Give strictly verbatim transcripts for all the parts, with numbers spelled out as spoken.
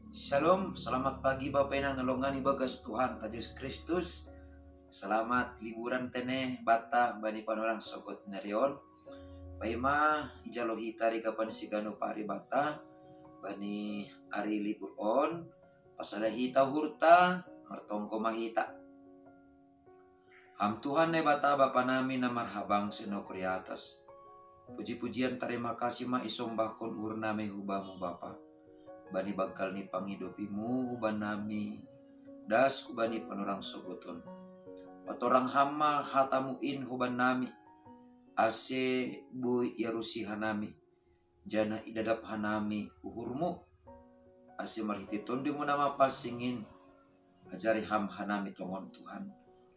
Shalom, selamat pagi Bapa Inang na longan ibagas Tuhan ta Jesus Kristus. Selamat liburan tene bata bani panorang sogot nerion. Paima ijalo hita ri kapan sigano pari bata bani ari libur on, pasala hita hurta, martongko mahita. Ham Tuhan Naibata Bapa nami na marhabang senok ri atas. Puji-pujian tarima kasih ma isombahkon uhur nami hubamu Bapa. Bani banggal ni pangidopimu huban nami, das hubani panorang sogoton. Patorang ham ma hatamu in huban nami, ase boi iarusi hanami, jana idadap hanami uhurmu, ase marhite tondimu nama pasingin, ajari ham hanami tongon Tuhan,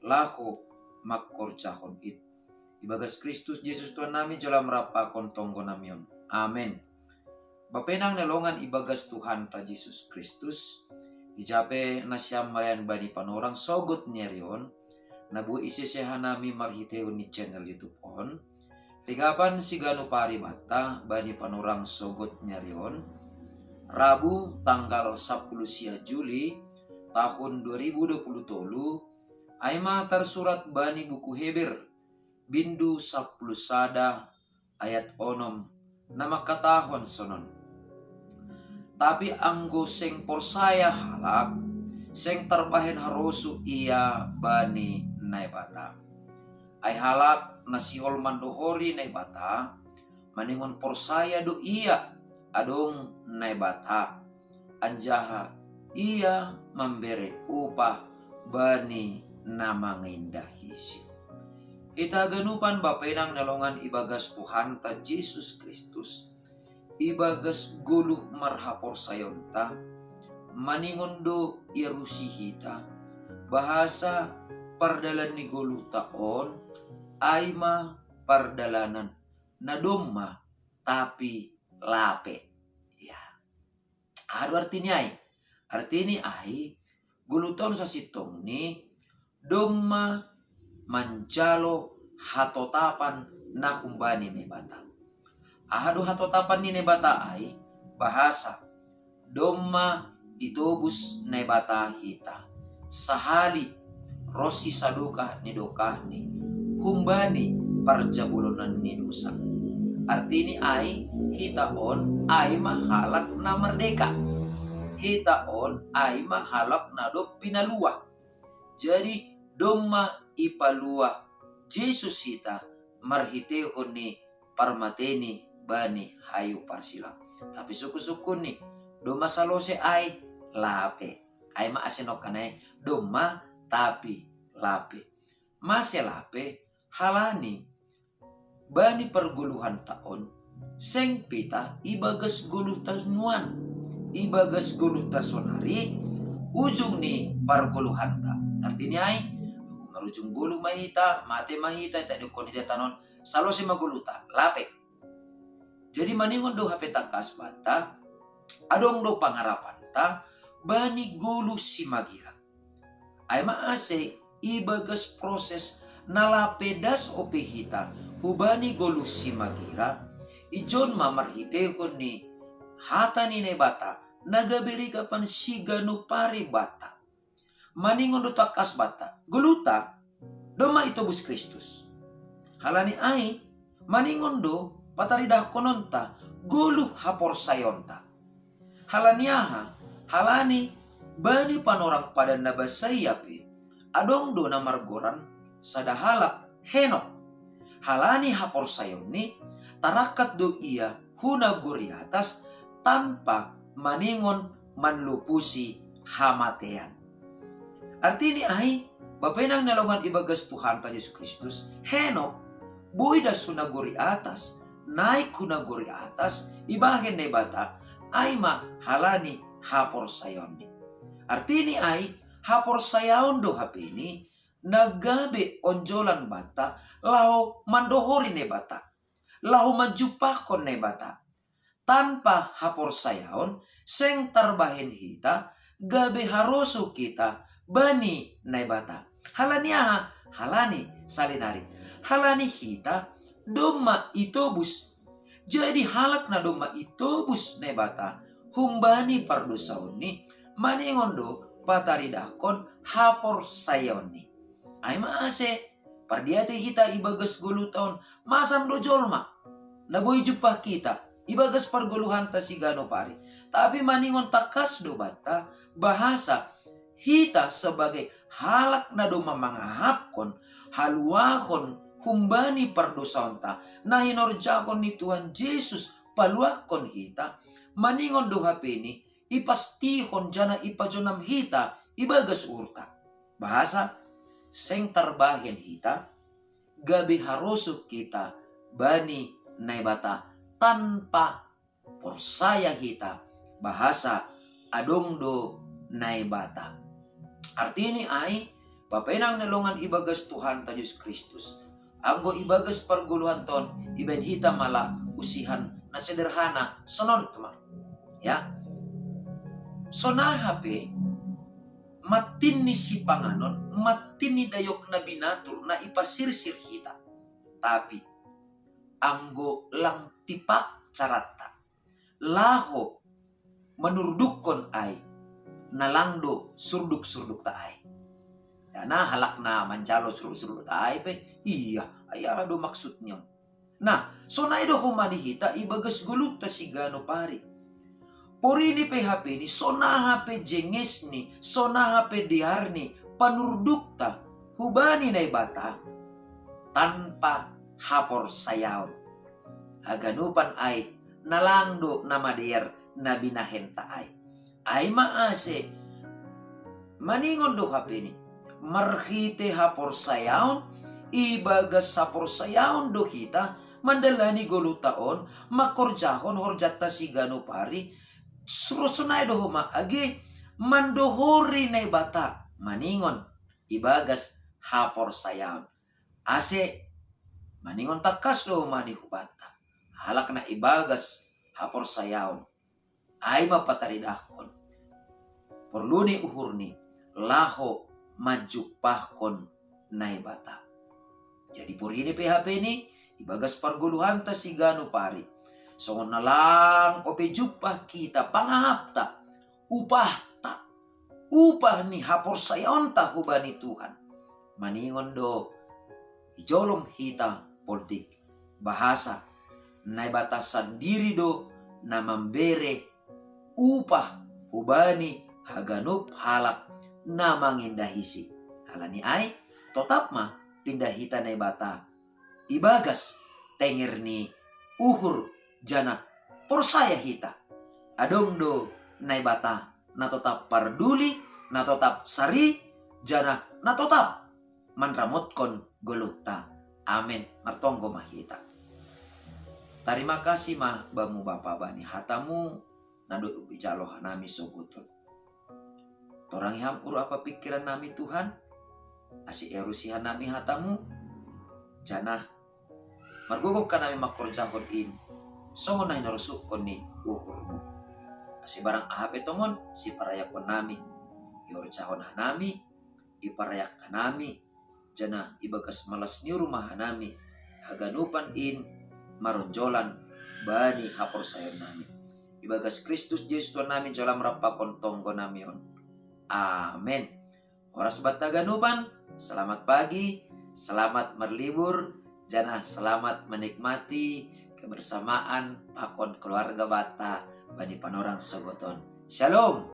laho mangkorjahon it. Ibagas Kristus Jesus Tuhan nami jolam rapakon tonggo namion. Amen. Bapa Inang na longan ibagas Tuhan ta Jesus Kristus, ijape nasiam marayan bani panorang sogot nerion, na boi isese hanami marhitehon ni channel YouTube on, ri kapan sigano pari bata bani panorang sogot nerion, Rabu tanggal sapuluh sia Juli tahun dua ribu dua puluh tolu, aima tarsurat bani buku Heber, bindu sapuluh sada ayat onom, na mangkatahon sonon. Tapi anggo seng porsaya halak, seng tarbahen harosuh ia bani Naibata. Ai halak na sihol mandohori Naibata, maningon porsaya do ia adong Naibata, anjaha ia mambere upah bani na mangindahi si. Hita ganupan Bapa Inang na longan ibagas Tuhan ta Jesus Kristus, ibagas goluh marhaporsayaonta, maningon do iarusi hita, bahasa pardalan ni goluhta on, aima pardalanan na domma, tapi lape. Ya. Aha do artini ai? Artini ai, goluhta on sasintongni domma manjalo hatotapan na humbani Naibata. Aha do hatotapan ni Naibata ai? Bahasa domma itobus Naibata hita sahali ronsi sadokah ni dokahni humbani parjabolonanna dosa. Artini ai, hita on aima halak na mardeka. Hita on aima halak na dob pinaluah. Jadi domma ipaluah Jesus hita marhitehon ni parmateni bani hayu parsilang. Tapi sungkun-sungkunni, domma salose ai? Lape. Aima ase nongkan ai, domma tapi lape. Mase lape? Halani bani pargoluhanta on, seng pe hita ibagas goluhta nuan, ibagas goluhta sonari ujung ni pargoluhanta. Artini ai, marujung goluh ma hita, mate ma hita, hita diokkon hita tano on, salose ma goluhta, lape. Jadi maningon do hape tangkas banta, adong do pangarapanta bani goluh simagira. Aima ase ibagas proses na lape das ope hita hubani goluh simagira, ijon ma marhitehon ni hata ni Naibata na gabe rigapan siganup ari banta. Maningon do tangkas banta, goluhta domma itobus Kristus. Halani ai, maningon do pataridahkononta goluh haporsayaonta. Halani aha? Halani bani panorang padan na basa ia pe adong do na margoran sada halak Henok. Halani haporsayaonni, tarangkat do ia hu nagori atas tanpa maningon manlopusi hamatean. Artini ai, Bapa Inang na longan ibagas Tuhanta Jesus Kristus, Henok boi das hu nagori atas, naik hu nagori atas, ibahen Naibata, aima halani haporsayaonni. Artini ai, haporsayaon do hapeni na gabe onjolan banta laho mandohori Naibata, laho manjumpahkon Naibata. Tanpa haporsayaon seng tarbahen hita gabe harosuh hita bani Naibata. Halani aha? Halani salinari, halani hita domma itobus. Jadi halak na domma itobus Naibata humbani pardosaonni, maningon do pataridahkon haporsayaonni. Ai ma ase, pardiate hita ibagas goluhta on, masam do jolma na boi jumpah hita ibagas pargoluhanta siganup ari. Tapi maningon tangkas do banta, bahasa hita sebagai halak na domma mangahapkon haluahon humbani pardosaonta, na hinorjahon ni Tuhan Jesus paluahkon hita, maningon do hapeni, ipastihon janah ipajonam hita ibagas uhurta. Bahasa seng tarbahen hita, gabe harosuh hita bani Naibata tanpa porsaya hita bahasa adong do Naibata. Artini ai, Bapa inang na longan ibagas Tuhanta Jesus Kristus, anggo ibagas pargoluhanta on, ibaen hita ma usihan na sederhana sonon, teman. Ya. Sonaha pe mattin ni sipanganon, mattin ni dayok na binatur na ipasirsir hita. Tapi anggo lang tipak caranta, laho manurdukkon ai, na lang do surduk-surdukta ai. Karna halak na manjalo surduk-surdukta ai pe, ia, ai aha do maksudni on. Nah, sonai do homa ni hita ibagas goluhta siganup ari. Porini pe hapeni, sonaha pe jengesni, sonaha pe dearni panurdukta hubani Naibata tanpa haporsayaon. Haganupan ai, na lang do na madear na binahenta ai. Ai ma ase, maningon do hapeni, marhite haporsayaon, ibagas haporsayaon do hita mandalani goluhta on, mangkorjahon horjanta siganup ari, sonai do homa age mandohori Naibata maningon ibagas haporsayaon. Ase maningon tangkas do homa ni hubanta, halak na ibagas haporsayaon, ai ma pataridahkon porlu ni uhurni laho manjumpahkon Naibata. Jadi porini pe hapeni ibagas pargoluhanta siganup ari, songon na lang ope jumpah hita pangahapta, upahta, upah ni haporsayaonta hubani Tuhan, maningon do ijolom hita poldek, bahasa Naibata sandiri do na mambere upah hubani haganup halak na mangendahisi. Halani ai, totap ma pindah hita Naibata ibagas tenger ni uhur, janah porsaya hita, adong do Naibata na totap parduli, na totap sari, janah na totap manramotkon goluhta. Amen. Martonggo ma hita. Tarima kasih ma Bamu Bapa bani hatamu na dob ijalo hanami sogoton. Torangi Ham uhur pakon pingkiran nami, Tuhan, ase iarusi hanami hatamu, janah margogoh hanami mangkorjahon in songon na hinorosuhkon ni uhurmu. Ase barang aha pe tongon siparayakon nami, ihorjahon hanami, iparayak hanami, janah ibagas malas ni uhur ma hanami haganupan in maronjolan bani haporsayaon nami. Ibagas Kristus Jesus Tuhan nami, jalo Ham rap pakon tonggo nami on. Amen. Horas banta haganupan, selamat pagi, selamat marlibur, janah selamat menikmati kebersamaan pakon keluarga banta bani panorang sogoton. Shalom.